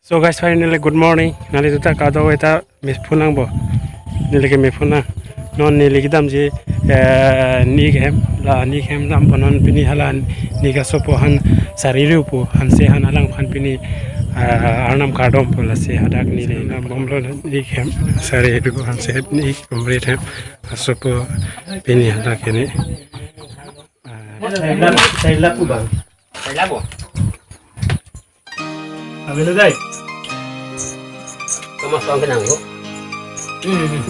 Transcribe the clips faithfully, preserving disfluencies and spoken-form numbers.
So guys, finally good morning. Neli tuta kado eta mephu nangpo. Neli ke mephu nang. Non neli kedamji, eh, nik hem, la nik hem dampo non pini hala nik asopo han sar iri pu, hanse han alangphan pini, eh, Arnam kardompo, lasi hadak neli nang bomlo nik hem sar iri pu hanse nik umrit hem asopo pini hadak ini. Saya lap, saya lap, Bang. Saya lap, Bang. Amin dai. Kamu suang kenang, Bu? Hmm.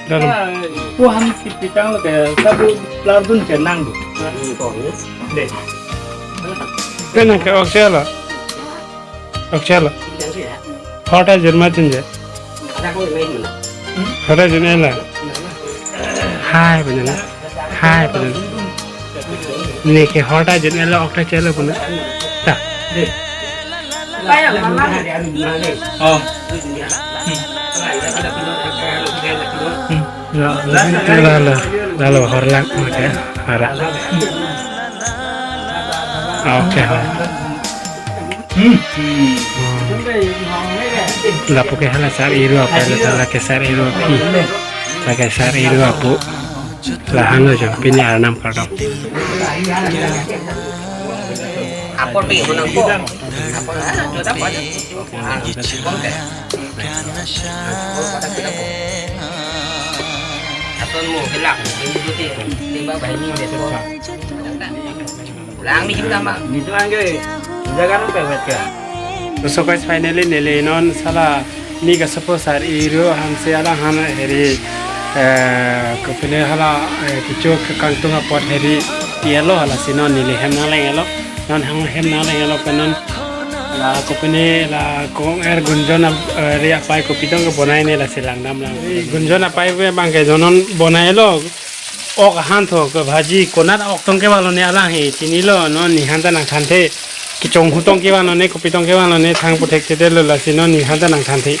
Dalam. Ko han si pitang lo ke, sabu lardun kenang, Bu. Hmm, kok ni? Deh. Kenang ke oksela. Oksela. Yang sih ya. Hota jerma chenje. Ada kau main mana? Hota jenela. Hai, benar. Hai, benar. Neke hota jenela okta chelo puna. Ta. Oh. Hmm. Hmm. Ya, lalo, lalo, lalo, horlak, oke, hara. Oke, hara. Hmm. Hmm. Lapu ke hala sar iri pu, hala ke sar iri pu. Lake sar iri pu. Lahan lo jo, pini Arnam kardom. Apor pe menang ko. Apor, ah, sudah apa aja? Ah, sudah. Apor pada kita ko. Aton mo gelak, ini putih. Ini bang bahini dia semua. Lang ni kita mah. Gitu angge. Jaga nang pewet ka. So guys, finally neli non hala nik asopo sar iri pu hanse alangphan heri, eh, kopine hala, eh, kecho kangtung apot heri pi-etlo, lasi non neli hem nangleng-etlo. Non hang hem nangleng-etlo pen non la kopine la kong er Gunjon ap-, eh, ri apai kopi tong kebonai ne, lasi langdam lang. Gunjon apai pu bang ke jo non bonailo. Ok ahan tho kebhaji, konat ok tong kevang lone alang he chinilo, non nihan ta nangthanthe. Kechonghu tong kevang lone, kopi tong kevang lone, thang puthek tete lo, lasi non nihan ta nangthanthe.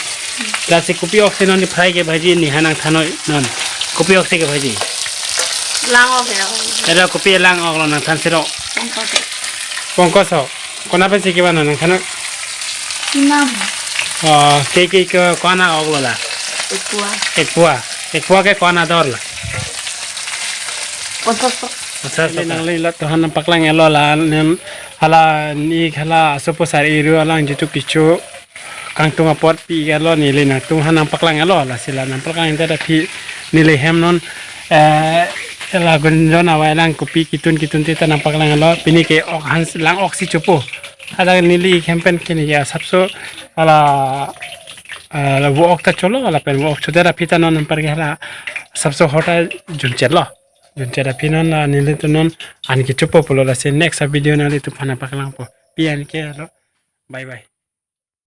Lasi kopi ok si non ni fry kebhaji nihan nangthan noi non. Kopi ok si kebhaji? Lang ok ya. Eda kopi lang ok lo nangthan siro. Pongkos. Pongkos ok. Konat pensi kevang nangthan noi? Inam. Oh, ke ke ke konat ok lo la? Ekpua. Ekpua. Ekpua ke konat dor la? Ponsas. Ponsas. Nanglelo, to han nangpaklang-etlo la, nem hala nik hala asopo sar iri pu alang jitu kecho kangtung apot pi-etlo, neli nangtum han nangpaklang-etlo, lasi la nangpaklang-et aphi neli hem non, eh, la Gunjon awai lang kopi kitun kitun tita nangpaklang-etlo, pini ke ok han lang ok si chopo. Hadak neli hem pen kini ya sapso hala, eh, la vo ok ta cholo, lapen vo ok chodet aphi ta non nangpar ke hala sapso hota junchetlo. Junchet aphi non la neli tu non an kechopo pulo, lasi next video nanglitum aphan paklangpo. Pi an ke lo. Bye bye.